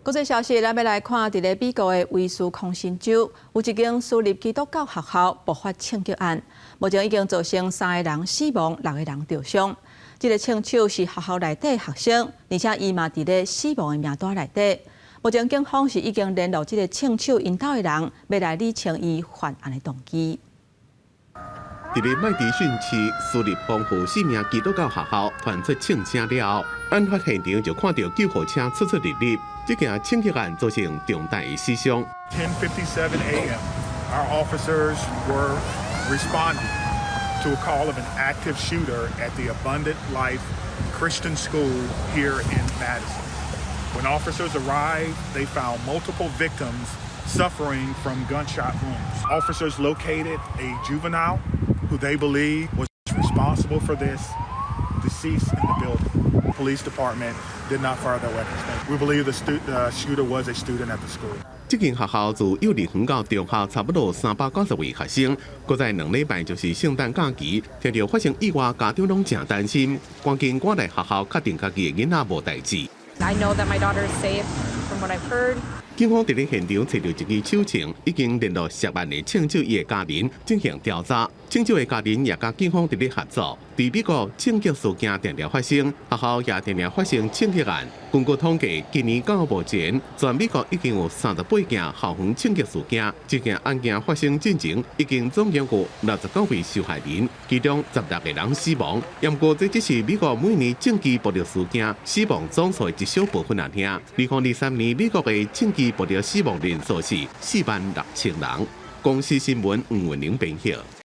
國際消息，咱欲來看，佇咧美國的威斯康辛州，有一間私立基督教學校爆發槍擊案，目前已經造成三個人死亡，六個人著傷。這个槍手是學校內底學生，而且伊嘛佇咧死亡的名單內底。目前警方是已經聯絡這个槍手𪜶兜的人，欲來理清伊犯案的動機。佇咧麥迪遜市私立豐富生命基督教學校傳出槍聲了後，案發現場就看著救護車出出入入，這件槍擊案造成重大的死傷。 10:57 a.m. Our officers were responding to a call of an active shooter at the Abundant Life Christian School here in Madison. When officers arrived, they found multiple victims suffering from gunshot wounds. Officers located a juvenile who they believe was responsible for this, deceased in the building. Police department did not fire their weapons. We believe the shooter was a student at the school. 這間學校自幼稚園到中學，差不多390位學生。閣再2禮拜就是聖誕假期，聽著發生意外，家長攏誠擔心，趕緊趕來學校確定家己的囡仔無代誌。 I know that my daughter is safe from what I've heard. 警方佇咧現場揣著一支手槍，已經聯絡涉案的槍手伊的家人進行調查。槍手的家人也佮警方佇咧合作。佇美國槍擊事件定定發生，學校也定定發生槍擊案。根據統計，今年到目前，全美國已經有38件校園槍擊事件。這件案件發生進前，已經總共有69位受害人，其中16個人死亡。毋過這只是美國每年槍支暴力事件死亡總數的一小部分爾。2023年美國的槍支暴力死亡人數是46,000人。公視新聞吳文玲編譯。